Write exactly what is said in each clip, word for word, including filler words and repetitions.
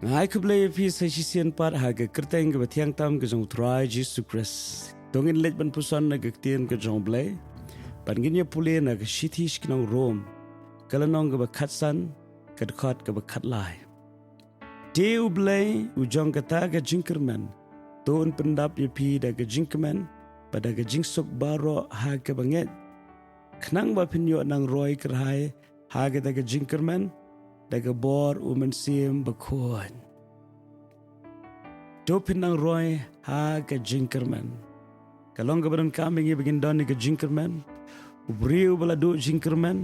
Nga ai khublei ïa phi sa shisien pat ha ka kyrteng kaba thiang tam ka jong u Trai Jisu Khrist. To ngin leit ban puson na ka ktien ka jong u Blei. Bad ngin ïa pule na ka shithi sha ki nong Rom, ka lynnong kaba khatsan, ka dkhot kaba khatlai. Te u Blei u jong kata ka jingkyrmen, to un pyndap ïa phi da ka jingkmen bad da ka jingsuk baroh ha kaba ngeit, khnang ba phin ïoh nang roi kyrhai ha kata ka jingkyrmen da ka bor u Mynsiem Bakhuid. To phin nang roi ha ka jingkyrmen. Ka long kaba donkam ïa ngi ba ngin don ïa ka jingkyrmen. U briew uba la duh jingkyrmen,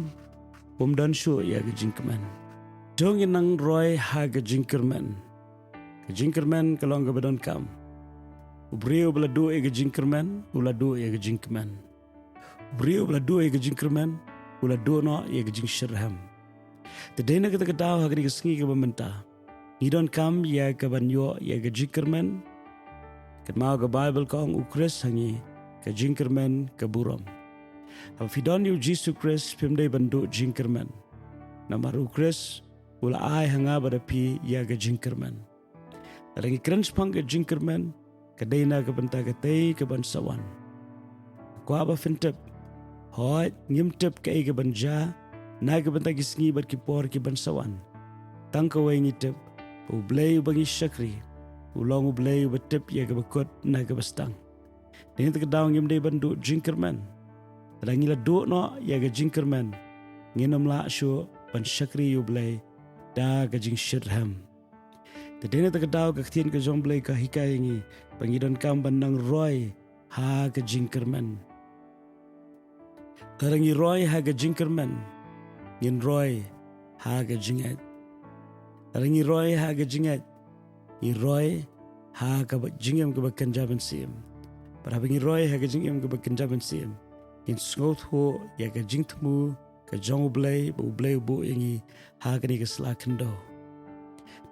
um don shuh ïa ka jingkmen. To ngin nang roi ha ka jingkyrmen. Ka jingkyrmen ka long kaba donkam. U briew uba la duh ïa ka jingkyrmen, u la duh ïa ka jingkmen. U briew uba la duh ïa ka jingkyrmen, u la duh noh ïa ka jingshitrhem. Te dei na kata ka daw ha kane ka sngi kaba mynta, ngi donkam ïa kaban ïoh ïa ka jingkyrmen. Kynmaw ka Baibl ka ong u Khrist ha ngi ka jingkyrmen ka burom. Haba phi don ïa u Jisu Khrist phim dei ban duh jingkyrmen. Namar u Khrist u la ai ha nga bad ha phi ïa ka jingkyrmen. Lada ngi kren shaphang ka jingkyrmen, ka dei na ka bynta katei kaban sa wan. Kwah ba phin tip, hooid ngim tip kaei kaban jia na ka bynta ki sngi bad ki por kiban sa wan. Tang kawei ngi tip, ba u Blei uba ngi shakri, u long u Blei uba tip ïa kaba kut na kaba sdang. Dei na kata ka daw ngim dei ban duh jingkyrmen. Lada ngi la duh noh ïa ka jingkyrmen, ngin ym lah shuh ban shakri ïa u Blei da ka jingshitrhem. Te dei na kata ka daw ka ktien ka jong u Blei ka hikai ïa ngi ba ngi donkam ban nang roi ha ka jingkyrmen. Lada ngi roi ha ka jingkyrmen, ngin roi ha ka jingngeit. Lada ngi roi ha ka jingngeit, ngi roi ha kaba jingim kaba kynja mynsiem. Bad haba ngi roi ha ka jingim kaba kynja mynsiem, ngin sngewthuh ïa ka jingthmu ka jong u Blei, ba u Blei u buh ïa ngi ha kane ka sla khyndew.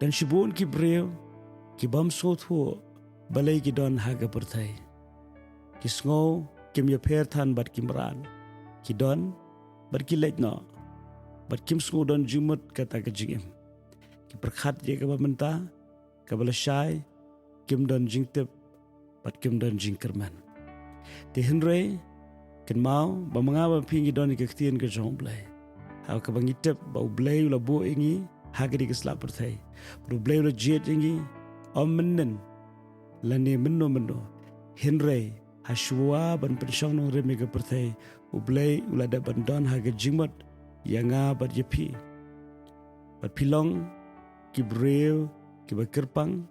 Don shibun ki briew kibym sngewthuh balei ki don ha ka pyrthei. Ki sngew kim ïapher than bad ki mrad. Ki don bad ki leit noh, bad kim sngew don jingmut kata ka jingim. Ki pyrkhat ïa kaba mynta, kaba lashai, kim don jingtip bad kim don jingkyrmen. Te hynrei, kynmaw ba ma nga bad phi ngi don ïa ka ktien ka jong u Blei, ha kaba ngi tip ba u Blei u la buh ïa ngi ha kane ka sla pyrthei. Bad u Blei u la jied ïa ngi, ym mynnin lane mynno mynno. Hynrei ha shuwa ban pynshong nongrim ïa ka pyrthei, u Blei u la dep ban don ha ka jingmut ïa nga bad ïa phi. Bad phi long ki briew kiba kyrpang,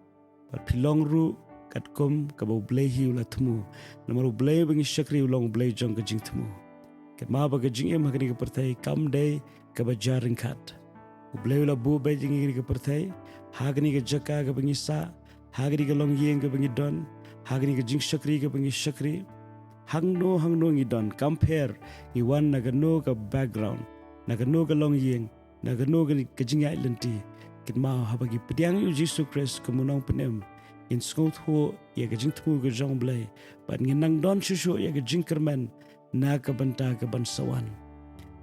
bad phi long ruh katkum kaba u Blei hi u la thmu. Namar u Blei uba ngi shakri u long u Blei jong ka jingthmu. Kynmaw ba ka jingim ha kane ka pyrthei kam dei kaba jia ryngkat. U Blei u la buh beit ïa ngi ha kane ka pyrthei, ha kane ka jaka kaba ngi sah, ha kane ka longïing kaba ngi don, ha kane ka jingshakri kaba ngi shakri. Hangno hangno ngi don, kam pher ngi wan na kano ka background, na kano ka longïing, na kano ka, ka jingïaid lynti. Kynmaw haba ngi pdiang ïa u Jisu Khrist kum u Nongpynim, ngin sngewthuh ïa ka jingthmu ka jong u Blei, bad ngin nang don shuh shuh ïa ka jingkyrmen na ka bynta kaban sa wan.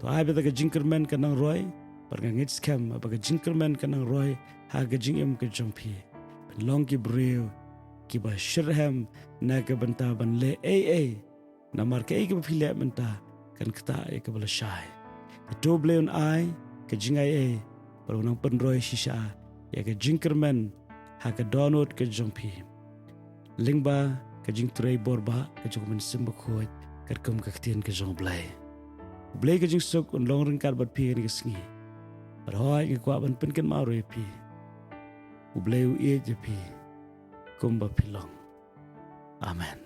To ai ba ka jingkyrmen kan nang roi, bad nga ngeit skhem ba ka jingkyrmen kan nang roi ha ka jingim ka jong phi. Phin long ki briew kiba shitrhem na ka bynta ban leh ei ei. Namar kaei kaba phi leh mynta kan ktah ïa kaba lashai. Te to u Blei un ai ka jingai ei, bad un nang pynroi shisha ïa ka jingkyrmen ha ka dohnud ka jong phi, lyngba ka jingtrei bor ba ka jong u Mynsiem Bakhuid, katkum ka ktien ka jong u Blei. U Blei ka jingsuk un long ryngkat bad phi ha kane ka sngi. Bad hooid nga kwah ban pynkynmaw ruh ïa phi, u Blei u ïeit ïa phi kumba phi long. Amen.